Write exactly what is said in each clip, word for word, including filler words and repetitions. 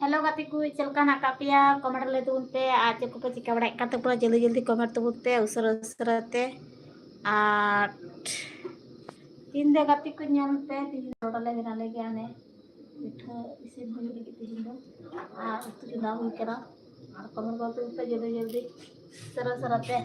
Hello ᱜᱟᱛᱮ ᱠᱚ, ᱪᱮᱫ ᱞᱮᱠᱟ ᱦᱮᱱᱟᱜ ᱟᱠᱟᱫ ᱯᱮᱭᱟ? ᱠᱚᱢᱮᱱᱴ ᱨᱮ ᱞᱟᱹᱭ ᱛᱟᱵᱚᱱ ᱯᱮ᱾ ᱟᱨ ᱪᱮᱫ ᱠᱚᱯᱮ ᱪᱤᱠᱟᱹ ᱵᱟᱲᱟᱭᱮᱫ ᱠᱟᱱ ᱛᱟᱵᱚᱱᱟ, ᱡᱚᱞᱫᱤ ᱡᱚᱞᱫᱤ ᱠᱚᱢᱮᱱᱴ ᱛᱟᱵᱚᱱ ᱯᱮ ᱩᱥᱟᱹᱨᱟ ᱩᱥᱟᱹᱨᱟ ᱛᱮ᱾ ᱟᱨ ᱛᱤᱦᱤᱧ ᱫᱚ ᱜᱟᱛᱮ ᱠᱚ, ᱧᱮᱞ ᱯᱮ, ᱛᱤᱦᱤᱧ ᱫᱚ ᱰᱚᱰᱟ ᱞᱮ ᱵᱮᱱᱟᱣ ᱞᱟᱹᱜᱤᱫ, ᱦᱟᱱᱮ ᱯᱤᱴᱷᱟᱹ ᱤᱥᱤᱱ ᱦᱩᱭᱩᱜ ᱞᱟᱹᱜᱤᱫ ᱛᱤᱦᱤᱧ ᱫᱚ᱾ ᱟᱨ ᱩᱛᱩ ᱪᱚᱸᱫᱟ ᱦᱩᱭ ᱠᱟᱱᱟ᱾ ᱟᱨ ᱠᱚᱢᱮᱱᱴ ᱜᱚᱞ ᱛᱟᱵᱚᱱ ᱯᱮ ᱡᱚᱞᱫᱤ ᱡᱚᱞᱫᱤ, ᱩᱥᱟᱹᱨᱟ ᱩᱥᱟᱹᱨᱟ ᱛᱮ᱾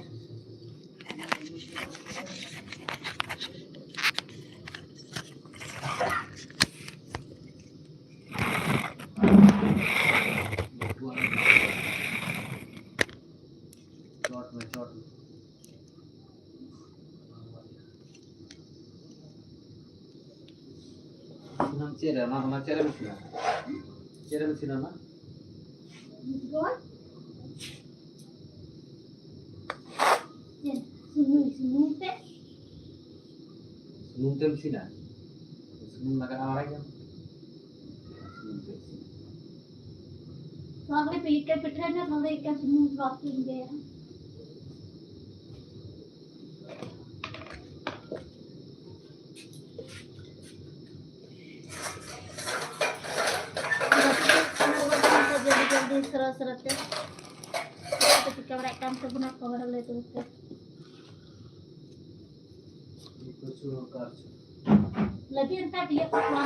ᱪᱚᱴ ᱢᱮ, ᱪᱚᱴ ᱢᱮ᱾ ᱚᱱᱟ ᱪᱮᱫ ᱨᱮ, ᱚᱱᱟ, ᱚᱱᱟ ᱪᱮᱫ ᱨᱮᱢ ᱤᱥᱤᱱᱟ? ᱪᱮᱫ ᱨᱮᱢ ᱤᱥᱤᱱᱟ ᱚᱱᱟ? ᱥᱩᱱᱩᱢ, ᱥᱩᱱᱩᱢ ᱛᱮ᱾ ᱥᱩᱱᱩᱢ ᱛᱮᱢ ᱤᱥᱤᱱᱟ? ᱥᱩᱱᱩᱢ ᱞᱟᱜᱟᱜᱼᱟ, ᱵᱟᱲᱟᱭ ᱜᱮᱭᱟᱢ? ᱥᱩᱱᱩᱢ ᱛᱮ ᱤᱥᱤᱱ᱾ ᱛᱟᱦᱞᱮ ᱯᱮ ᱤᱠᱟᱹ ᱯᱤᱴᱷᱟᱹᱭ ᱢᱮ, ᱛᱟᱦᱞᱮ ᱤᱠᱟᱹ ᱥᱩᱱᱩᱢ ᱫᱚ ᱵᱟᱯᱮ ᱤᱭᱟᱹᱭᱟ᱾ ᱡᱚᱞᱫᱤ ᱡᱚᱞᱫᱤ ᱥᱟᱨᱟ ᱥᱟᱨᱟ ᱛᱮ ᱪᱮᱫ ᱠᱚ ᱪᱤᱠᱟᱹ ᱵᱟᱲᱟᱭᱮᱫ ᱠᱟᱱ ᱛᱟᱵᱚᱱᱟ, ᱠᱷᱚᱵᱚᱨ ᱞᱟᱹᱭ ᱛᱟᱵᱚᱱ ᱯᱮ᱾ ᱞᱟᱹᱵᱤᱫ ᱨᱟᱠᱟᱵ ᱤᱭᱟᱹ ᱠᱚ ᱠᱚᱣᱟ᱾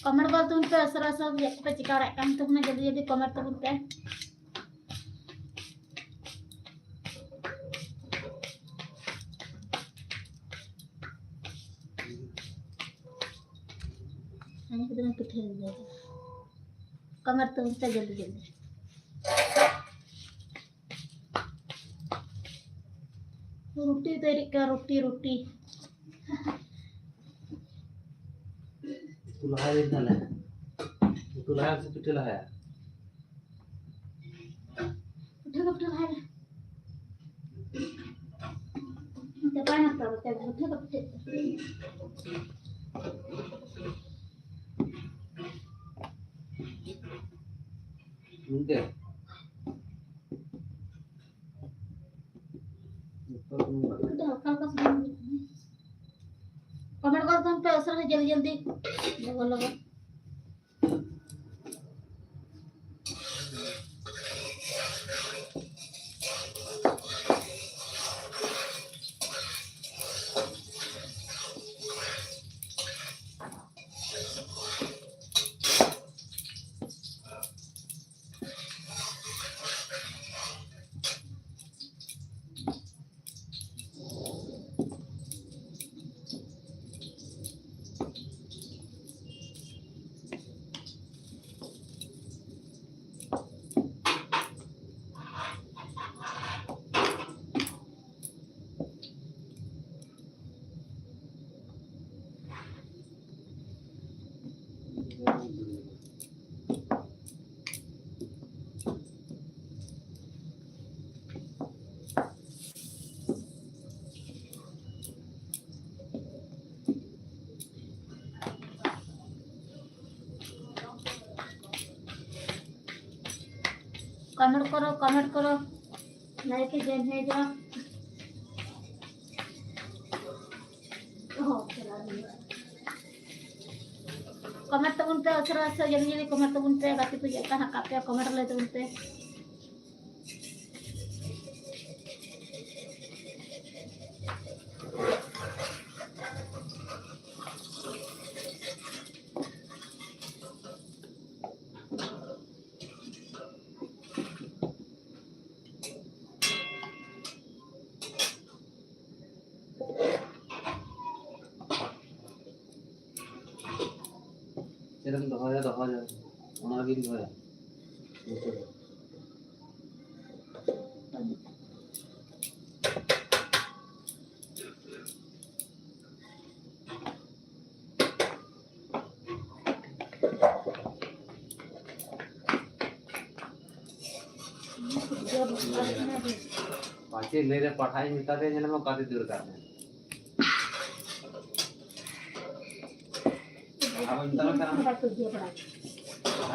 ᱠᱚᱢᱮᱱᱴ ᱜᱚᱫ ᱛᱟᱵᱚᱱ ᱯᱮ ᱩᱥᱟᱹᱨᱟ ᱩᱥᱟᱹᱨᱟ, ᱪᱮᱫ ᱠᱚᱯᱮ ᱪᱤᱠᱟ ᱵᱟᱲᱟᱭᱮᱫ ᱠᱟᱱ ᱛᱟᱵᱚᱱᱟ, ᱡᱚᱞᱫᱤ ᱡᱚᱞᱫᱤ ᱠᱚᱢᱮᱱᱴ ᱛᱟᱵᱚᱱ ᱯᱮ᱾ ᱦᱮᱸ, ᱠᱚᱢᱮᱱᱴ ᱛᱟᱵᱚᱱ ᱯᱮ ᱡᱚᱞᱫᱤ ᱡᱚᱞᱫᱤ᱾ ᱨᱩᱴᱤ ᱛᱮᱭᱟᱨᱤᱜ ᱠᱟᱱᱟ, ᱨᱩᱴᱤ, ᱨᱩᱴᱤ᱾ ᱩᱛᱩ ᱞᱟᱦᱟᱭ ᱛᱟᱦᱞᱮ᱾ ᱩᱛᱩ ᱞᱟᱦᱟᱭ ᱥᱮ ᱯᱤᱴᱷᱟᱹ ᱞᱟᱦᱟᱭᱟ? ᱯᱤᱴᱷᱟᱹ ᱫᱚ ᱯᱤᱴᱷᱟᱹ ᱞᱟᱦᱟᱭ ᱢᱮ᱾ ᱪᱟᱵᱟᱭ ᱱᱟ ᱛᱚ, ᱯᱤᱴᱷᱟᱹ ᱫᱚ ᱯᱤᱴᱷᱟᱹ᱾ ᱱᱚᱝᱠᱟ᱾ ᱠᱚᱢᱮᱱᱴ ᱜᱚᱫ ᱛᱟᱵᱚᱱ ᱯᱮ ᱩᱥᱟᱹᱨᱟ ᱡᱚᱞᱫᱤ ᱡᱚᱞᱫᱤ, ᱞᱚᱜᱚᱱ ᱞᱚᱜᱚᱱ᱾ कमेंट करो, कमेंट करो, लाइक जन है जो। ᱠᱚᱢᱮᱱᱴ ᱛᱟᱵᱚᱱ ᱯᱮ, ᱩᱥᱟᱹᱨᱟ ᱩᱥᱟᱹᱨᱟ ᱡᱚᱞᱫᱤ ᱡᱚᱞᱫᱤ ᱠᱚᱢᱮᱱᱴ ᱛᱟᱵᱚᱱ ᱯᱮ, ᱜᱟᱛᱮ ᱠᱚ ᱪᱮᱫ ᱞᱮᱠᱟ ᱦᱮᱱᱟᱜ ᱟᱠᱟᱫ ᱯᱮᱭᱟ, ᱠᱚᱢᱮᱱᱴ ᱞᱟᱹᱭ ᱛᱟᱵᱚᱱ ᱯᱮ᱾ ᱫᱚᱦᱚᱭᱟ, ᱫᱚᱦᱚᱭᱟ᱾ ᱚᱱᱟᱜᱤᱧ ᱫᱚᱦᱚᱭᱟ᱾ ᱯᱟᱪᱮ ᱱᱮᱨᱮ ᱯᱟᱴᱷᱟᱭ ᱢᱮᱛᱟ ᱫᱮ, ᱧᱮᱞ ᱢᱮ ᱚᱠᱟ ᱛᱮ ᱫᱟᱹᱲ ᱠᱟᱜ ᱢᱮ᱾ ᱟᱵᱚ ᱢᱮᱛᱟ ᱢᱮ ᱠᱟᱱᱟ᱾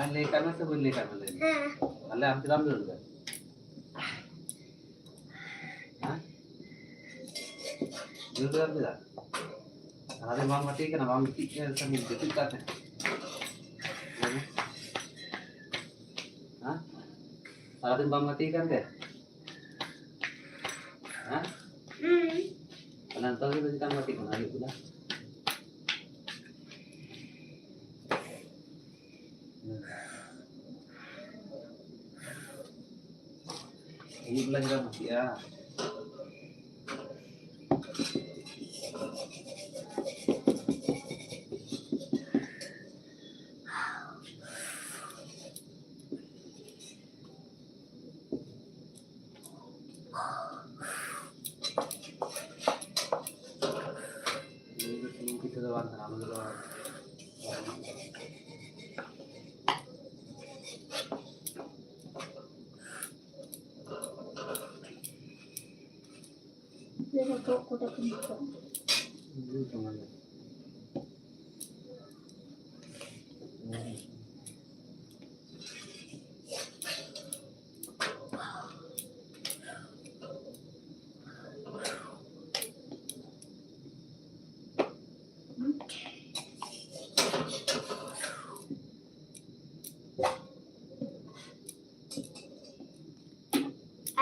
ᱟᱨ ᱞᱟᱹᱭ ᱠᱟᱜ ᱢᱮ ᱥᱮ ᱵᱟᱹᱧ ᱞᱟᱹᱭ ᱠᱟᱜ ᱢᱮ, ᱞᱟᱹᱭ ᱢᱮ᱾ ᱦᱮᱸ᱾ ᱛᱟᱦᱞᱮ ᱟᱢ ᱪᱮᱫᱟᱜ ᱮᱢ ᱫᱟᱹᱲ ᱠᱟᱜ? ᱦᱮᱸ? ᱫᱟᱹᱲ ᱠᱟᱜ ᱪᱮᱫᱟᱜ? ᱥᱟᱨᱟᱫᱤᱱ ᱵᱟᱢ ᱜᱟᱛᱮ ᱠᱟᱱᱟ, ᱵᱟᱢ ᱜᱤᱛᱤᱡ ᱠᱟᱱᱟ, ᱥᱮᱢ ᱡᱟᱹᱯᱤᱫ ᱠᱟᱜ ᱛᱟᱦᱮᱸ? ᱞᱟᱹᱭ ᱢᱮ᱾ ᱦᱮᱸ? ᱥᱟᱨᱟᱫᱤᱱ ᱵᱟᱢ ᱜᱟᱛᱮ ᱠᱟᱱ ᱛᱮ? ᱦᱮᱸ? ᱦᱩᱸ᱾ ᱛᱟᱦᱞᱮ ᱱᱤᱛᱚᱜ ᱜᱮ ᱪᱮᱫᱟᱜ ᱮᱢ ᱜᱟᱛᱮᱜ ᱠᱟᱱᱟ ᱟᱹᱭᱩᱵ ᱵᱮᱞᱟ? ᱟᱹᱭᱩᱵ ᱵᱮᱞᱟ ᱪᱮᱫᱟᱜ ᱮᱢ ᱜᱟᱛᱮᱜᱼᱟ? ᱱᱤᱭᱟᱹ ᱫᱚ ᱥᱩᱱᱩᱢ ᱯᱤᱴᱷᱟᱹ ᱫᱚ ᱵᱟᱝ ᱠᱟᱱᱟ, ᱚᱱᱟ ᱫᱚ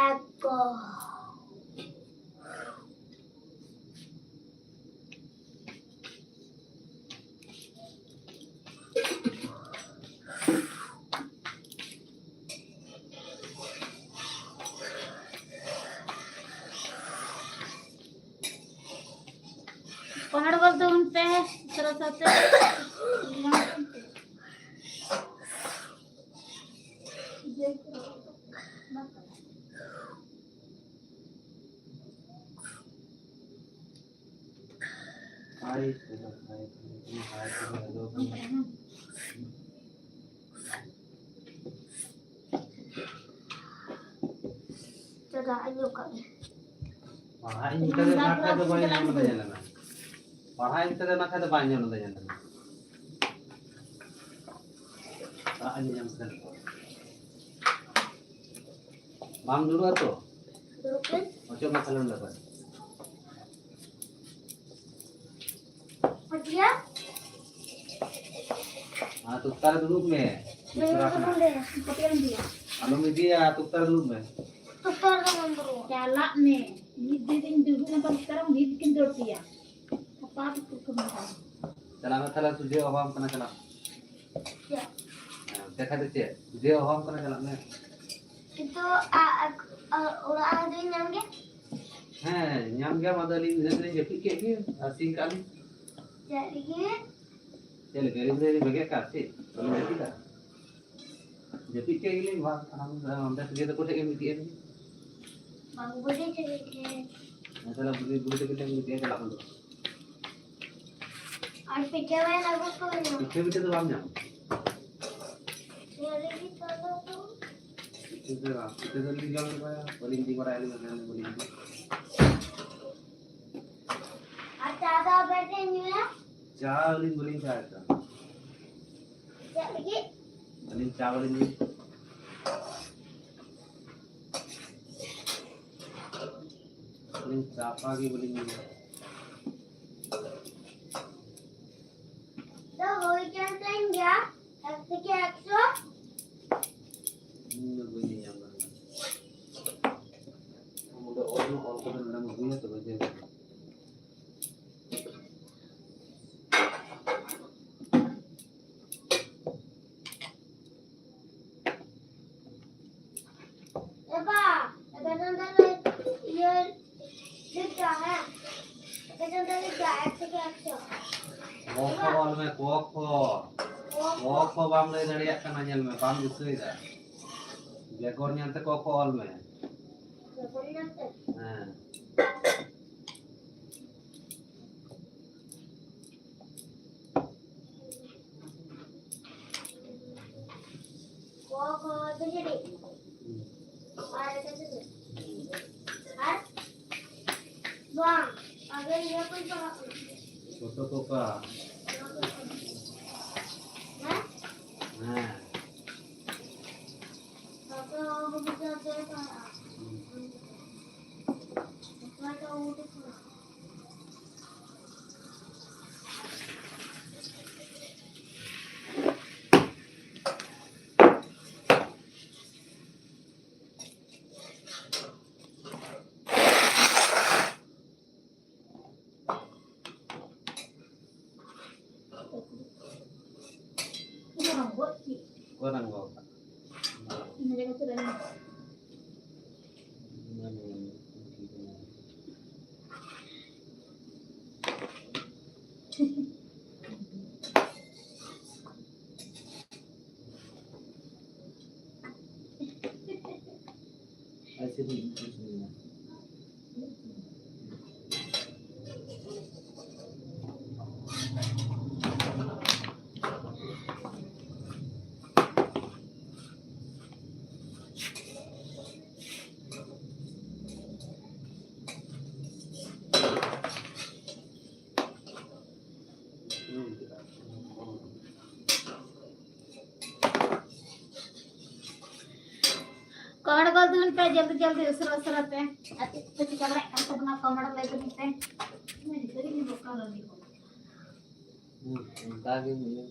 ᱟᱠᱚ᱾ ᱯᱟᱦᱟᱲ ᱵᱚᱞ ᱛᱟᱵᱚᱱ ᱯᱮ, ᱥᱚᱨᱚᱥᱚᱛᱤ᱾ ᱦᱟᱭ ᱛᱮᱫᱚ, ᱦᱟᱭ ᱛᱮᱫᱚ, ᱦᱟᱭ ᱛᱮᱫᱚ, ᱟᱫᱚ ᱪᱚ, ᱫᱟᱜ ᱧᱩ ᱠᱟᱜ ᱜᱮ᱾ ᱯᱟᱲᱦᱟᱜ ᱤᱧ ᱢᱮᱛᱟᱫᱮ ᱚᱱᱟ ᱠᱷᱟᱡ ᱫᱚ ᱵᱟᱭ ᱧᱟᱢ ᱞᱮᱫᱟ, ᱧᱮᱞ ᱢᱮ᱾ ᱯᱟᱲᱦᱟᱜ ᱤᱧ ᱢᱮᱛᱟᱫᱮ ᱚᱱᱟ ᱠᱷᱟᱡ ᱫᱚ ᱵᱟᱭ ᱧᱟᱢ ᱞᱮᱫᱟ, ᱧᱮᱞ ᱢᱮ᱾ ᱫᱟᱜ ᱤᱧ ᱧᱟᱢ ᱠᱮᱫᱟ᱾ ᱵᱟᱢ ᱫᱩᱲᱩᱵᱼᱟ ᱛᱚ? ᱫᱩᱲᱩᱵ ᱠᱟᱹᱱ᱾ ᱚᱪᱚᱜ ᱢᱮ ᱛᱟᱦᱞᱮ ᱚᱸᱰᱮ ᱠᱷᱚᱡ᱾ ᱯᱟᱹᱴᱤᱭᱟ? ᱟᱨ ᱛᱚᱠᱛᱟ ᱨᱮ ᱫᱩᱲᱩᱵ ᱢᱮ᱾ ᱵᱟᱹᱧ ᱫᱩᱲᱩᱵ ᱠᱟᱱᱟ᱾ ᱯᱟᱹᱴᱤᱭᱟᱧ ᱤᱫᱤᱭᱟ᱾ ᱟᱞᱚᱢ ᱤᱫᱤᱭᱟ, ᱛᱚᱠᱛᱟ ᱨᱮ ᱫᱩᱲᱩᱵ ᱢᱮ᱾ ᱛᱚᱠᱛᱟ ᱨᱮ ᱫᱚ ᱵᱟᱢ ᱫᱩᱲᱩᱵᱼᱟ᱾ ᱪᱟᱞᱟᱜ ᱢᱮ᱾ ᱢᱤᱫ ᱫᱤᱱ ᱤᱧ ᱫᱩᱲᱩᱵ ᱞᱮᱱᱠᱷᱟᱱ ᱛᱚᱠᱛᱟ ᱨᱮ ᱱᱤᱛ ᱠᱤᱱ ᱫᱟᱹᱲ ᱯᱮᱭᱟ᱾ ᱟᱯᱟ ᱛᱚᱠᱛᱟ ᱨᱮ᱾ ᱪᱟᱞᱟᱜ ᱢᱮ ᱛᱟᱦᱞᱮ, ᱥᱩᱡᱷᱟᱹ ᱦᱚᱦᱚᱣᱟᱢ ᱠᱟᱱᱟ, ᱪᱟᱞᱟᱜ᱾ ᱪᱮᱫ? ᱦᱮᱸ, ᱫᱮᱠᱷᱟ ᱫᱚ ᱪᱮᱫ? ᱥᱩᱡᱷᱟᱹ ᱦᱚᱦᱚᱣᱟᱢ ᱠᱟᱱᱟ, ᱪᱟᱞᱟᱜ ᱢᱮ᱾ ᱠᱤᱱᱛᱩ ᱟ-, ᱟ-, ᱟ-, ᱚᱲᱟᱜ ᱨᱮ ᱫᱚᱧ ᱧᱟᱢ ᱜᱮᱭᱟ? ᱦᱮᱸ, ᱧᱟᱢ ᱜᱮᱭᱟᱢ, ᱟᱫᱚ ᱟᱹᱞᱤᱧ ᱤᱱᱟᱹ ᱛᱮᱞᱤᱧ ᱡᱟᱹᱯᱤᱫ ᱠᱮᱫ ᱜᱮ ᱟᱨ ᱥᱤᱧ ᱠᱟᱜ ᱞᱤᱧ᱾ ᱪᱮᱫ ᱞᱟᱹᱜᱤᱫ? ᱪᱮᱫ ᱞᱟᱹᱜᱤᱫ? ᱟᱹᱞᱤᱧ ᱫᱚᱞᱤᱧ ᱵᱟᱹᱜᱤᱭᱟᱜ ᱠᱟᱱᱟ ᱥᱮ? ᱵᱟᱹᱞᱤᱧ ᱡᱟᱹᱯᱤᱫᱟ? ᱡᱟᱹᱯᱤᱫ ᱠᱮᱫ ᱜᱮᱞᱤᱧ, ᱵᱟᱝ, ᱚᱸᱰᱮ ᱥᱩᱡᱷᱟᱹ ᱛᱟᱠᱚ ᱴᱷᱮᱡ ᱜᱮ ᱜᱤᱛᱤᱡ ᱮᱱ ᱜᱮ᱾ ᱵᱟᱹᱵᱩ ᱵᱩᱰᱷᱤ ᱴᱷᱮᱡ ᱜᱮ᱾ ᱦᱮᱸ, ᱛᱟᱦᱞᱮ ᱵᱩᱰᱷᱤ, ᱵᱩᱰᱷᱤ ᱛᱟᱠᱚ ᱴᱷᱮᱡ ᱜᱮ ᱜᱤᱛᱤᱡ ᱮᱱ, ᱪᱟᱞᱟᱜ ᱠᱟᱱ ᱫᱚ᱾ ᱟᱨ ᱯᱤᱴᱷᱟᱹ ᱵᱟᱭ ᱟᱹᱜᱩ ᱠᱚ ᱦᱩᱭᱩᱜᱼᱟ᱾ ᱯᱤᱴᱷᱟᱹ, ᱯᱤᱴᱷᱟᱹ ᱫᱚ ᱵᱟᱢ ᱧᱟᱢᱟ᱾ ᱯᱤᱴᱷᱟᱹ ᱫᱚ ᱵᱟᱝ, ᱯᱤᱴᱷᱟᱹ ᱫᱚ ᱞᱤᱧ ᱡᱚᱢ ᱪᱟᱵᱟᱭᱟ, ᱵᱟᱹᱞᱤᱧ ᱤᱫᱤ ᱵᱟᱲᱟᱭᱟ ᱟᱹᱞᱤᱧ ᱫᱚ, ᱵᱟᱹᱞᱤᱧ ᱤᱫᱤ᱾ ᱟᱨ ᱪᱟ ᱫᱚ ᱟᱯᱮ ᱯᱮ ᱧᱩᱭᱟ? ᱪᱟ ᱟᱹᱞᱤᱧ ᱵᱟᱹᱞᱤᱧ ᱪᱟᱭᱟ ᱪᱟ᱾ ᱪᱮᱫ ᱞᱟᱹᱜᱤᱫ? ᱟᱹᱞᱤᱧ ᱪᱟ ᱵᱟᱹᱞᱤᱧ ᱧᱩᱭᱟ᱾ ᱟᱹᱞᱤᱧ ᱪᱟ ᱯᱟ ᱜᱮ ᱵᱟᱹᱞᱤᱧ ᱧᱩᱭᱟ᱾ ᱫᱚ ᱦᱩᱭ ᱠᱟᱱ ᱛᱟᱹᱧ ᱜᱮᱭᱟ, ᱮᱠ ᱛᱷᱮᱠᱮ ᱮᱠᱥᱚ᱾ ᱤᱧ ᱫᱚ ᱵᱟᱹᱧ ᱧᱮᱧᱟᱢ ᱫᱟ᱾ ᱚᱸᱰᱮ ᱚᱞ ᱢᱮ, ᱚᱞ ᱠᱟᱛᱮ ᱱᱚᱰᱮᱢ ᱟᱹᱜᱩᱭᱟ, ᱛᱚᱵᱮ ᱡᱮ ᱮ ᱵᱟ, ᱮ ᱵᱟ, ᱱᱚᱰᱮ ᱞᱮ ᱤᱭᱟᱹ ᱞᱤᱠᱷ ᱫᱟ, ᱦᱮᱸ? ᱮ ᱵᱟ, ᱱᱚᱰᱮ ᱞᱤᱠᱷ ᱫᱟ, ᱮᱠ ᱛᱷᱮᱠᱮ ᱮᱠᱥᱚ᱾ ᱠᱚ ᱠᱷᱚ ᱚᱞ ᱢᱮ, ᱠᱚ ᱠᱷᱚ᱾ ᱠᱚ ᱠᱷᱚ᱾ ᱠᱚ ᱠᱷᱚ ᱵᱟᱢ ᱞᱟᱹᱭ ᱫᱟᱲᱮᱭᱟᱜ ᱠᱟᱱᱟ, ᱧᱮᱞ ᱢᱮ, ᱵᱟᱢ ᱫᱤᱥᱟᱹᱭᱮᱫᱟ᱾ ᱵᱮᱜᱚᱨ ᱧᱮᱞᱛᱮ ᱠᱚ ᱠᱷᱚ ᱚᱞ ᱢᱮ᱾ ᱵᱮᱜᱚᱨ ᱧᱮᱞᱛᱮ? ᱦᱮᱸ᱾ ᱟᱨ ᱵᱟᱝ, ᱟᱵᱮᱱ ᱤᱭᱟᱹ ᱠᱚᱧ ᱯᱟᱲᱦᱟᱜ ᱠᱟᱱᱟ᱾ ᱯᱷᱳᱴᱳ ᱠᱚᱯᱟ᱾ ᱦᱮᱸ? ᱦᱮᱸ᱾ ᱛᱟᱨᱯᱚᱨ ᱟᱵᱚ ᱜᱤᱫᱽᱨᱟᱹ ᱫᱚᱭ ᱯᱟᱲᱦᱟᱜᱼᱟ᱾ ᱚᱠᱚᱭ ᱫᱚ ᱩᱱᱤ ᱫᱚ ᱯᱟᱲᱦᱟᱜᱼᱟ᱾ ᱠᱚᱢᱮᱱᱴ ᱜᱚᱞ ᱛᱟᱵᱚᱱ ᱯᱮ, ᱡᱚᱞᱫᱤ ᱡᱚᱞᱫᱤ, ᱩᱥᱟᱹᱨᱟ ᱩᱥᱟᱹᱨᱟ ᱛᱮ᱾ ᱟᱨ ᱪᱮᱫ ᱠᱚ ᱪᱤᱠᱟ ᱵᱟᱲᱟᱭᱮᱫ ᱠᱟᱱ ᱛᱟᱵᱚᱱᱟ, ᱠᱚᱢᱮᱱᱴ ᱞᱟᱹᱭ ᱛᱟᱵᱚᱱ ᱯᱮ᱾ ᱤᱧ ᱢᱟ ᱡᱚᱛᱚ ᱜᱮ ᱵᱚᱠᱟ ᱞᱟᱹᱜᱤᱫ᱾ ᱦᱩᱸ, ᱚᱱᱠᱟ ᱜᱮ ᱦᱩᱭᱩᱜᱼᱟ᱾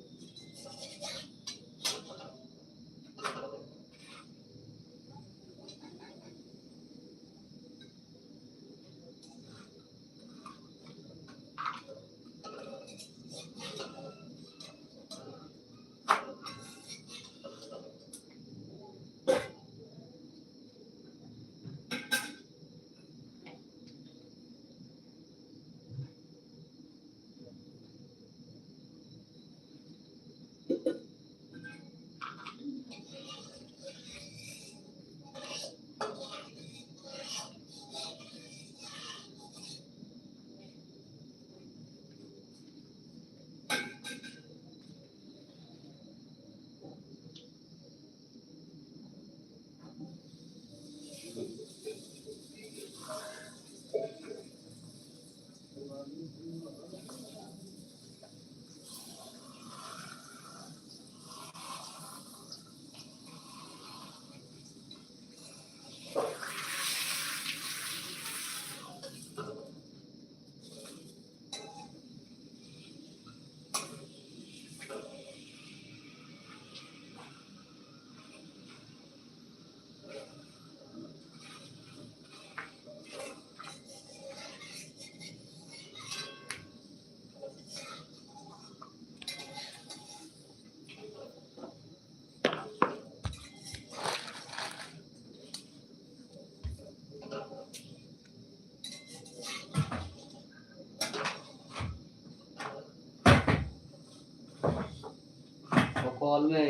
ᱚᱞ ᱢᱮ᱾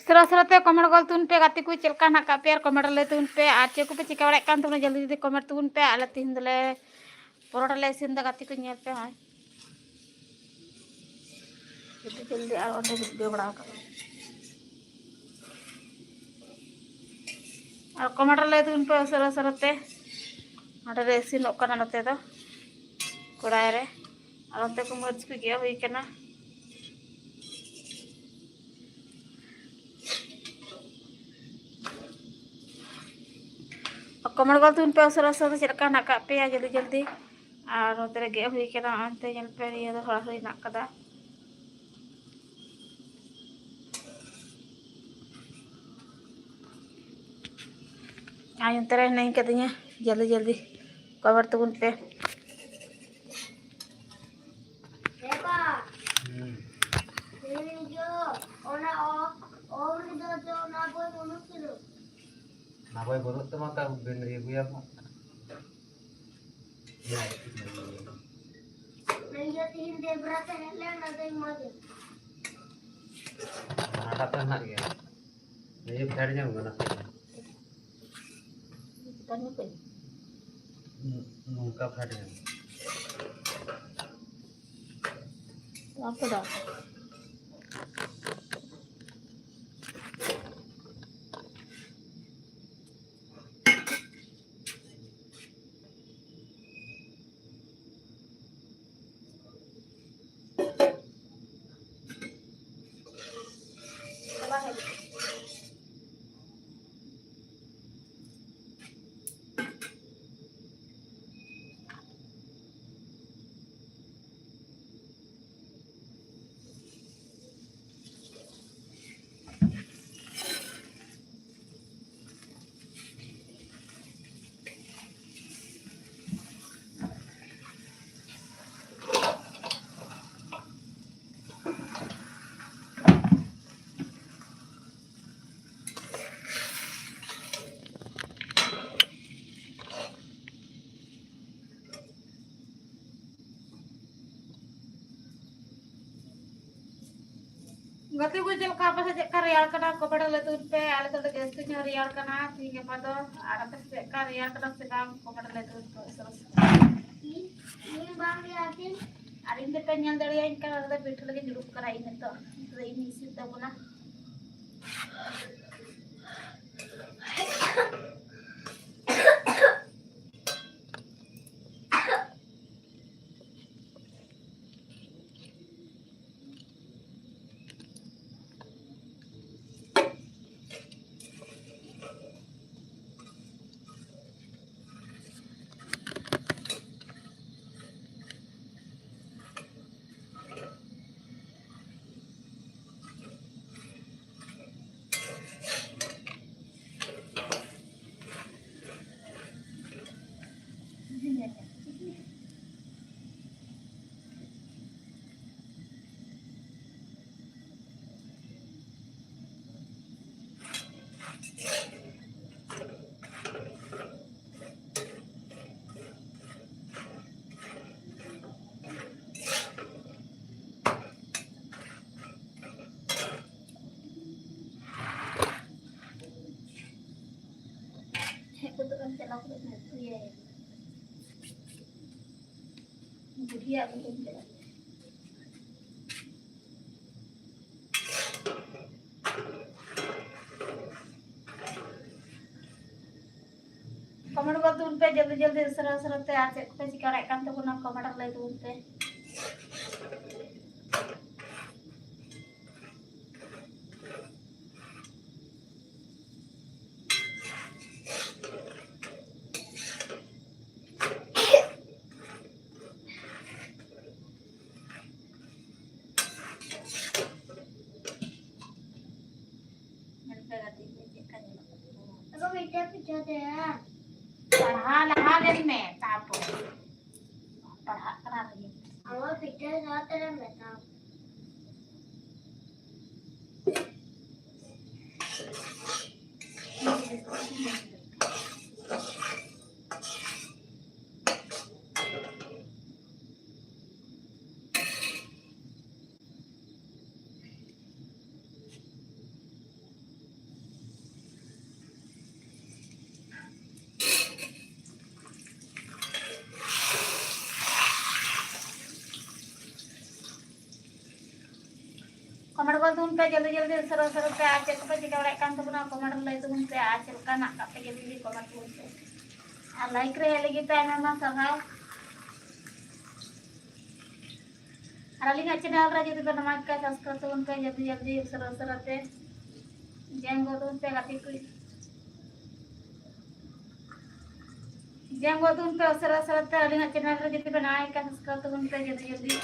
ᱥᱚᱨᱟ ᱥᱚᱨᱟ ᱛᱮ comment ᱜᱚᱞ ᱛᱟᱵᱚᱱ ᱯᱮ ᱜᱟᱛᱮ ᱠᱚ, ᱪᱮᱫ ᱞᱮᱠᱟ ᱦᱮᱱᱟᱜ ᱟᱠᱟᱫ ᱯᱮᱭᱟ? ᱟᱨ comment ᱨᱮ ᱞᱟᱹᱭ ᱛᱟᱵᱚᱱ ᱯᱮ᱾ ᱟᱨ ᱪᱮᱫ ᱠᱚᱯᱮ ᱪᱤᱠᱟᱹ ᱵᱟᱲᱟᱭᱮᱫ ᱠᱟᱱ ᱛᱟᱵᱚᱱᱟ, ᱡᱚᱞᱫᱤ ᱡᱚᱞᱫᱤ comment ᱛᱟᱵᱚᱱ ᱯᱮ᱾ ᱟᱞᱮ ᱛᱮᱦᱮᱧ ᱫᱚᱞᱮ ᱯᱚᱨᱚᱴᱟ ᱞᱮ ᱤᱥᱤᱱ ᱮᱫᱟ ᱜᱟᱛᱮ ᱠᱚ, ᱧᱮᱞ ᱯᱮ ᱦᱚᱸᱜᱼᱚᱭ᱾ ᱡᱚᱞᱫᱤ ᱡᱚᱞᱫᱤ ᱟᱨ ᱚᱸᱰᱮ video ᱵᱟᱲᱟ ᱟᱠᱟᱫᱟ᱾ ᱟᱨ comment ᱨᱮ ᱞᱟᱹᱭ ᱛᱟᱵᱚᱱ ᱯᱮ ᱩᱥᱟᱹᱨᱟ ᱩᱥᱟᱹᱨᱟ ᱛᱮ᱾ ᱱᱚᱸᱰᱮ ᱫᱚ ᱤᱥᱤᱱᱚᱜ ᱠᱟᱱᱟ ᱱᱚᱛᱮ ᱫᱚ ᱠᱚᱲᱟᱭ ᱨᱮ᱾ ᱟᱨ ᱚᱱᱛᱮ ᱠᱚ ᱢᱟᱹᱨᱤᱪ ᱠᱚ ᱜᱮᱫ ᱦᱩᱭ ᱠᱟᱱᱟ᱾ comment ᱜᱚᱞ ᱛᱟᱵᱚᱱ ᱯᱮ ᱩᱥᱟᱹᱨᱟ ᱩᱥᱟᱹᱨᱟ ᱛᱮ ᱪᱮᱫ ᱞᱮᱠᱟ ᱦᱮᱱᱟᱜ ᱟᱠᱟᱫ ᱯᱮᱭᱟ ᱡᱚᱞᱫᱤ ᱡᱚᱞᱫᱤ᱾ ᱟᱨ ᱱᱚᱛᱮ ᱨᱮ ᱜᱮᱫ ᱦᱩᱭ ᱠᱟᱱᱟ, ᱚᱱᱛᱮ ᱧᱮᱞ ᱯᱮ ᱤᱭᱟᱹ ᱫᱚ ᱦᱚᱲ ᱦᱩᱭ ᱦᱮᱱᱟᱜ ᱟᱠᱟᱫᱟ᱾ ᱟᱨ ᱱᱚᱛᱮ ᱨᱮ ᱦᱤᱱᱟᱹᱧ ᱠᱟᱫᱤᱧᱟ, ᱡᱚᱞᱫᱤ ᱡᱚᱞᱫᱤ comment ᱛᱟᱵᱚᱱ ᱯᱮ᱾ ᱦᱩᱸ᱾ ᱚᱱᱟ ᱦᱳᱭ, ᱵᱟᱹᱱᱩᱜ ᱛᱟᱢᱟ, ᱛᱟᱣ ᱵᱤᱱ ᱟᱹᱜᱩᱭᱟ ᱠᱚ᱾ ᱤᱭᱟᱹ ᱛᱤᱦᱤᱧ ᱫᱮᱵᱽᱨᱟ ᱛᱮ ᱦᱮᱡ ᱞᱮᱱ, ᱟᱫᱚᱧ ᱮᱢᱟ ᱫᱮ᱾ ᱦᱟᱱᱟᱴᱟᱜ ᱫᱚ ᱦᱮᱱᱟᱜ ᱜᱮᱭᱟ᱾ ᱱᱤᱭᱟᱹ ᱯᱷᱮᱰ ᱧᱚᱜ ᱢᱮ ᱱᱟᱥᱮ᱾ ᱪᱮᱛᱟᱱ ᱧᱚᱜ ᱠᱟᱹᱡ᱾ ᱱᱚᱝᱠᱟ ᱯᱷᱮᱰ ᱧᱚᱜ ᱢᱮ᱾ ᱟᱯᱮ ᱫᱚ? ᱜᱟᱛᱮ ᱠᱚ, ᱪᱮᱫ ᱞᱮᱠᱟ ᱟᱯᱮ ᱥᱮᱫ ᱪᱮᱫ ᱞᱮᱠᱟ ᱨᱮᱭᱟᱲ ᱠᱟᱱᱟ? ᱠᱚᱢᱮᱱᱴ ᱨᱮ ᱞᱟᱹᱭ ᱛᱟᱵᱚᱱ ᱯᱮ᱾ ᱟᱞᱮ ᱥᱮᱫ ᱫᱚ ᱡᱟᱹᱥᱛᱤ ᱧᱚᱜ ᱨᱮᱭᱟᱲ ᱠᱟᱱᱟ ᱛᱤᱦᱤᱧ ᱜᱟᱯᱟ ᱫᱚ᱾ ᱟᱨ ᱟᱯᱮ ᱥᱮᱫ ᱪᱮᱫ ᱞᱮᱠᱟ ᱨᱮᱭᱟᱲ ᱠᱟᱱᱟ ᱥᱮ ᱵᱟᱝ? ᱠᱚᱢᱮᱱᱴ ᱨᱮ ᱞᱟᱹᱭ ᱛᱟᱵᱚᱱ ᱯᱮ᱾ ᱥᱚᱨᱚᱥ᱾ ᱤᱧ, ᱤᱧ ᱵᱟᱝ ᱨᱮᱭᱟᱲ ᱠᱟᱹᱧ᱾ ᱟᱨ ᱤᱧ ᱫᱚᱯᱮ ᱧᱮᱞ ᱫᱟᱲᱮᱭᱟᱹᱧ ᱠᱟᱱᱟ, ᱱᱚᱰᱮ ᱯᱤᱴᱷᱟᱹ ᱞᱟᱹᱜᱤᱫ ᱫᱩᱲᱩᱵ ᱠᱟᱱᱟ ᱤᱧ ᱱᱤᱛᱚᱜ᱾ ᱱᱤᱛᱚᱜ ᱫᱚ ᱤᱧ ᱤᱥᱤᱱ ᱛᱟᱵᱚᱱᱟ᱾ ᱵᱩᱰᱷᱤᱭᱟᱜ ᱜᱮ ᱤᱧ ᱪᱟᱞᱟᱜ᱾ ᱠᱚᱢᱮᱱᱴ ᱜᱚᱫ ᱛᱟᱵᱚᱱ ᱯᱮ ᱡᱚᱞᱫᱤ ᱡᱚᱞᱫᱤ, ᱩᱥᱟᱹᱨᱟ ᱩᱥᱟᱹᱨᱟ ᱛᱮ᱾ ᱟᱨ ᱪᱮᱫ ᱠᱚᱯᱮ ᱪᱤᱠᱟᱹ ᱵᱟᱲᱟᱭᱮᱫ ᱠᱟᱱ ᱛᱟᱵᱚᱱᱟ, ᱠᱚᱢᱮᱱᱴ ᱨᱮ ᱞᱟᱹᱭ ᱛᱟᱵᱚᱱ ᱯᱮ᱾ ᱧᱮᱞ ᱯᱮ ᱜᱟᱛᱮ ᱠᱚ ᱪᱮᱫ ᱞᱮᱠᱟ ᱧᱮᱞᱚᱜ ᱠᱟᱱᱟ᱾ ᱟᱫᱚ ᱢᱤᱫᱴᱮᱱ ᱯᱤᱴᱷᱟᱹ ᱛᱮᱭᱟ᱾ ᱯᱟᱲᱦᱟᱣ ᱞᱟᱦᱟ ᱞᱮᱱ ᱢᱮ, ᱛᱟᱨᱯᱚᱨ ᱯᱟᱲᱦᱟᱜ ᱠᱟᱱᱟ ᱞᱟᱹᱜᱤᱫ᱾ ᱟᱢᱟᱜ ᱯᱤᱴᱷᱟᱹ ᱥᱟᱶ ᱛᱮᱞᱮ ᱢᱮᱛᱟᱢ᱾ ᱠᱚᱢᱮᱱᱴ ᱜᱚᱫ ᱛᱟᱵᱚᱱ ᱯᱮ ᱡᱚᱞᱫᱤ ᱡᱚᱞᱫᱤ, ᱩᱥᱟᱹᱨᱟ ᱩᱥᱟᱹᱨᱟ ᱛᱮ᱾ ᱟᱨ ᱪᱮᱫ ᱠᱚᱯᱮ ᱪᱤᱠᱟᱹ ᱵᱟᱲᱟᱭᱮᱫ ᱠᱟᱱ ᱛᱟᱵᱚᱱᱟ, ᱠᱚᱢᱮᱱᱴ ᱨᱮ ᱞᱟᱹᱭ ᱛᱟᱵᱚᱱ ᱯᱮ᱾ ᱟᱨ ᱪᱮᱫ ᱞᱮᱠᱟ ᱦᱮᱱᱟᱜ ᱠᱟᱜ ᱯᱮ, ᱡᱚᱞᱫᱤ ᱡᱚᱞᱫᱤ ᱠᱚᱢᱮᱱᱴ ᱛᱟᱵᱚᱱ ᱯᱮ᱾ ᱟᱨ ᱞᱟᱭᱤᱠ ᱨᱮ ᱦᱮᱡ ᱞᱟᱹᱜᱤᱫ ᱛᱮ ᱟᱭᱢᱟ ᱟᱭᱢᱟ ᱥᱟᱨᱦᱟᱣ᱾ ᱟᱨ ᱟᱹᱞᱤᱧᱟᱜ ᱪᱮᱱᱮᱞ ᱨᱮ ᱡᱩᱫᱤ ᱯᱮ ᱱᱟᱣᱟ ᱜᱮ ᱠᱷᱟᱱ, ᱥᱟᱵᱥᱠᱨᱟᱭᱤᱵ ᱛᱟᱵᱚᱱ ᱯᱮ ᱡᱚᱞᱫᱤ ᱡᱚᱞᱫᱤ, ᱩᱥᱟᱹᱨᱟ ᱩᱥᱟᱹᱨᱟ ᱛᱮ᱾ ᱡᱚᱭᱮᱱ ᱜᱚᱫ ᱛᱟᱵᱚᱱ ᱯᱮ ᱜᱟᱛᱮ ᱠᱚ᱾ ᱡᱚᱭᱮᱱ ᱜᱚᱫ ᱛᱟᱵᱚᱱ ᱯᱮ ᱩᱥᱟᱹᱨᱟ ᱩᱥᱟᱹᱨᱟ ᱛᱮ᱾ ᱟᱹᱞᱤᱧᱟᱜ ᱪᱮᱱᱮᱞ ᱨᱮ ᱡᱩᱫᱤ ᱯᱮ ᱱᱟᱣᱟ ᱜᱮ ᱠᱷᱟᱱ, ᱥᱟᱵᱥᱠᱨᱟᱭᱤᱵ ᱛᱟᱵᱚᱱ ᱯᱮ ᱡᱚᱞᱫᱤ ᱡᱚᱞᱫᱤ᱾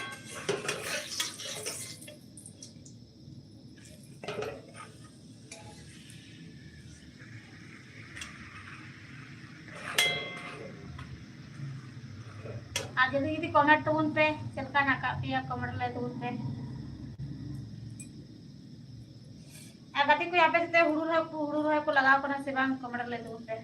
ᱟᱨ ᱡᱩᱫᱤ, ᱡᱩᱫᱤ ᱠᱚᱢᱮᱱᱴ ᱛᱟᱵᱚᱱ ᱯᱮ, ᱪᱮᱫ ᱞᱮᱠᱟ ᱦᱮᱱᱟᱜ ᱠᱟᱜ ᱯᱮᱭᱟ, ᱠᱚᱢᱮᱱᱴ ᱞᱟᱹᱭ ᱛᱟᱵᱚᱱ ᱯᱮ᱾ ᱟᱨ ᱜᱟᱛᱮ ᱠᱚ, ᱟᱯᱮ ᱥᱮᱫ ᱦᱩᱲᱩ ᱨᱚᱦᱚᱭ ᱠᱚ, ᱦᱩᱲᱩ ᱨᱚᱦᱚᱭ ᱠᱚ ᱞᱟᱜᱟᱣ ᱠᱟᱱᱟ ᱥᱮ ᱵᱟᱝ, ᱠᱚᱢᱮᱱᱴ ᱞᱟᱹᱭ ᱛᱟᱵᱚᱱ ᱯᱮ᱾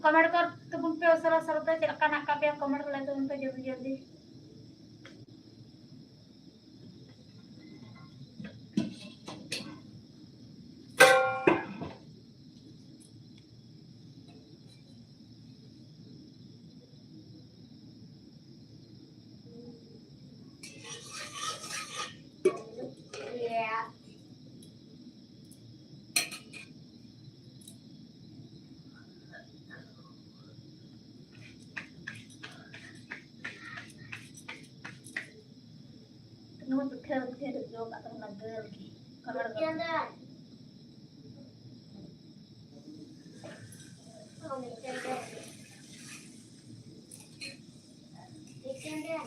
ᱠᱚᱢᱮᱱᱴ ᱠᱚᱨ ᱛᱟᱵᱚᱱ ᱯᱮ ᱩᱥᱟᱹᱨᱟ ᱩᱥᱟᱹᱨᱟ ᱛᱮ, ᱪᱮᱫ ᱞᱮᱠᱟ ᱢᱮᱱᱟᱜ ᱟᱠᱟᱫ ᱯᱮᱭᱟ, ᱠᱚᱢᱮᱱᱴ ᱠᱚ ᱞᱟᱹᱭ ᱛᱟᱵᱚᱱ ᱯᱮ ᱡᱚᱞᱫᱤ ᱡᱚᱞᱫᱤ᱾ ᱱᱚᱣᱟ ᱯᱤᱴᱷᱟᱹ ᱯᱤᱴᱷᱟᱹ ᱫᱚ ᱡᱚ ᱠᱟᱜ ᱛᱟᱵᱚᱱᱟ ᱫᱟᱹᱞ ᱜᱮ᱾ ᱠᱟᱞᱟᱨ ᱫᱚ᱾ ᱢᱤᱫᱴᱮᱱ ᱫᱚ᱾ ᱢᱤᱫᱴᱮᱱ ᱫᱚ᱾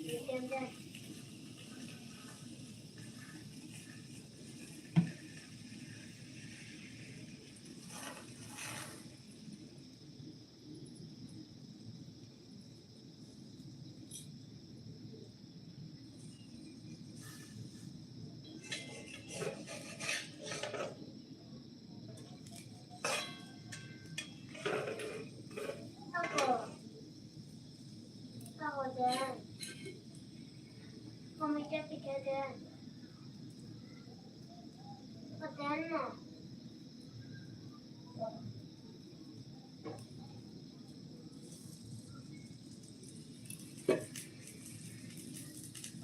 ᱢᱤᱫᱴᱮᱱ ᱫᱚ᱾ ᱠᱚᱢᱤᱴᱮ ᱯᱤᱴᱷᱟᱹ ᱫᱮᱱ᱾ ᱫᱮᱱ ᱢᱮ᱾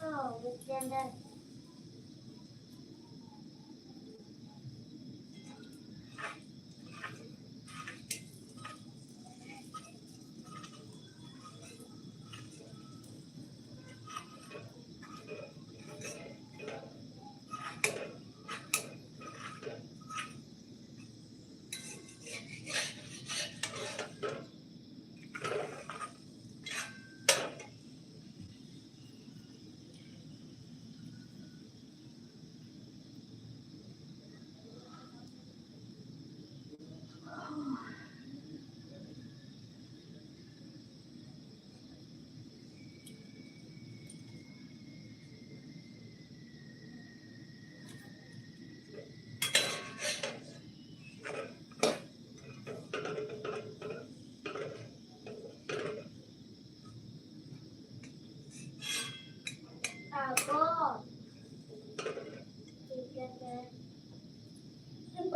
ᱚ, ᱢᱤᱫᱴᱮᱱ ᱫᱚ᱾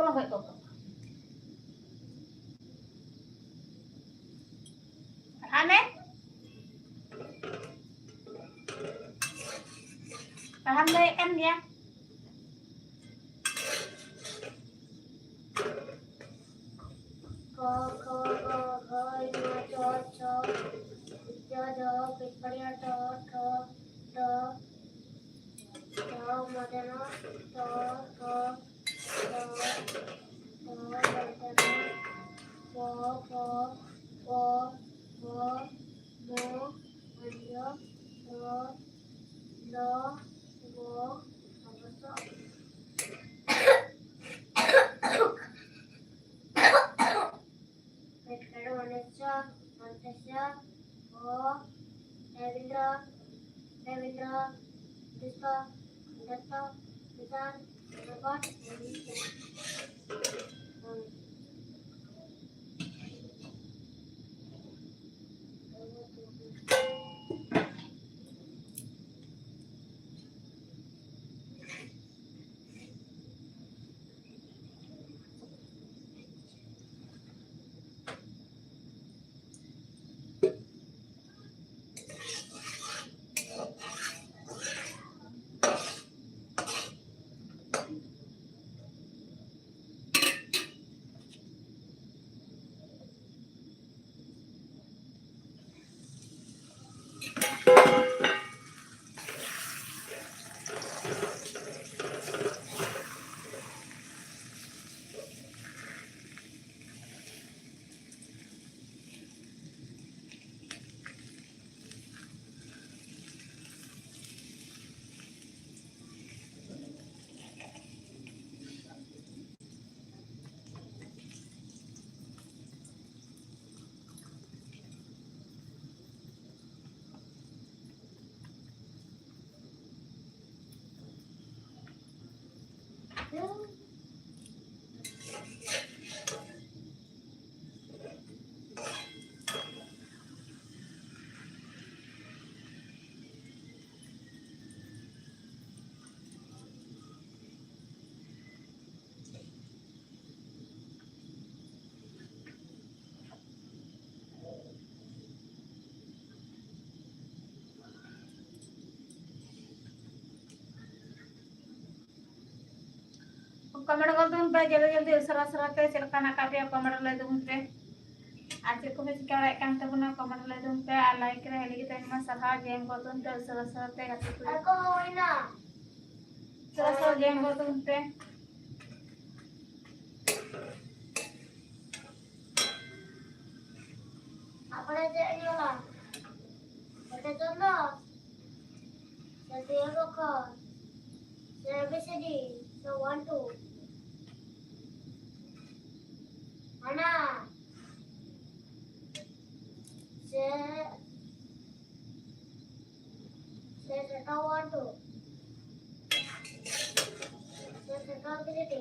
ᱛᱚᱞᱚᱝ ᱠᱷᱚᱡ ᱛᱚᱞ ᱛᱚᱞ᱾ ᱯᱟᱲᱦᱟᱜ ᱢᱮ᱾ ᱯᱟᱲᱦᱟᱣ ᱫᱟᱲᱮᱭᱟᱜ ᱠᱟᱱ ᱜᱮᱭᱟ᱾ ᱠᱚ, ᱠᱷᱚ, ᱜᱚ, ᱜᱷᱚ, ᱧᱚ, ᱪᱚ, ᱪᱷᱚ, ᱡᱚ, ᱡᱷᱚ, ᱯᱤᱯᱟᱹᱲᱤᱭᱟᱹ, ᱴᱚ, ᱴᱷᱚ, ᱰᱚ, ᱰᱷᱚ, ᱢᱚᱫᱮ ᱱᱚ, ᱴᱚ, ᱴᱷᱚ, ᱰᱚ, ᱰᱷᱚ, ᱢᱚᱫᱮ ᱱᱚ, ᱯᱚ, ᱯᱷᱚ, ᱯᱚ, ᱵᱚ, ᱢᱚ, ᱚᱭᱚ, ᱨᱚ, ᱞᱚ, ᱜᱚ, ᱚᱵᱚᱥᱚ᱾ ᱢᱮᱴᱠᱟᱰᱚ ᱚᱱᱮᱥᱚ, ᱚᱱᱛᱮᱥᱚ, ᱚ, ᱨᱚᱵᱤᱱᱫᱨᱚ, ᱨᱚᱵᱤᱱᱫᱨᱚ, ᱫᱩᱥᱛᱚ, ᱫᱚᱛᱛᱚ, ᱫᱩᱥᱟᱨ, ᱨᱚᱵᱚᱴ, ᱠᱚᱢᱮᱱᱴ ᱜᱚᱫ ᱛᱟᱵᱚᱱ ᱯᱮ ᱡᱚᱞᱫᱤ ᱡᱚᱞᱫᱤ, ᱩᱥᱟᱹᱨᱟ ᱩᱥᱟᱹᱨᱟ ᱛᱮ ᱪᱮᱫ ᱞᱮᱠᱟ ᱢᱮᱱᱟᱜ ᱟᱠᱟᱫ ᱯᱮᱭᱟ, ᱠᱚᱢᱮᱱᱴ ᱞᱟᱹᱭ ᱛᱟᱵᱚᱱ ᱯᱮ᱾ ᱟᱨ ᱪᱮᱫ ᱠᱚᱯᱮ ᱪᱤᱠᱟᱹ ᱵᱟᱲᱟᱭᱮᱫ ᱠᱟᱱ ᱛᱟᱵᱚᱱᱟ, ᱠᱚᱢᱮᱱᱴ ᱞᱟᱹᱭ ᱛᱟᱵᱚᱱ ᱯᱮ᱾ ᱟᱨ ᱞᱟᱭᱤᱠ ᱨᱮ ᱦᱮᱡ ᱞᱟᱹᱜᱤᱫ ᱛᱮ ᱟᱭᱢᱟ ᱥᱟᱨᱦᱟᱣ, ᱡᱚᱭᱮᱱ ᱜᱚᱫ ᱛᱟᱵᱚᱱ ᱯᱮ ᱩᱥᱟᱹᱨᱟ ᱩᱥᱟᱹᱨᱟ ᱛᱮ ᱜᱟᱛᱮ ᱠᱚ᱾ ᱟᱨ ᱠᱚ ᱦᱩᱭᱱᱟ᱾ ᱩᱥᱟᱹᱨᱟ ᱩᱥᱟᱹᱨᱟ ᱡᱚᱭᱮᱱ ᱜᱚᱫ ᱛᱟᱵᱚᱱ ᱯᱮ᱾ ᱟᱯᱲᱮ ᱪᱮᱫ ᱧᱮᱞᱟ? ᱵᱚᱴᱮ ᱪᱚᱱᱫᱚ? ᱥᱮ ᱫᱤᱭᱮ ᱵᱚᱠᱚ? ᱥᱮ ᱮ ᱵᱤ ᱥᱤ ᱰᱤ? ᱥᱮ ᱚᱣᱟᱱ ᱴᱩ? ᱦᱟᱱᱟ? ᱥᱮ ᱥᱮ ᱥᱮᱴᱟ ᱚᱣᱟᱱ ᱴᱩ? ᱥᱮ ᱥᱮᱴᱟ ᱛᱷᱨᱤ ᱰᱤ?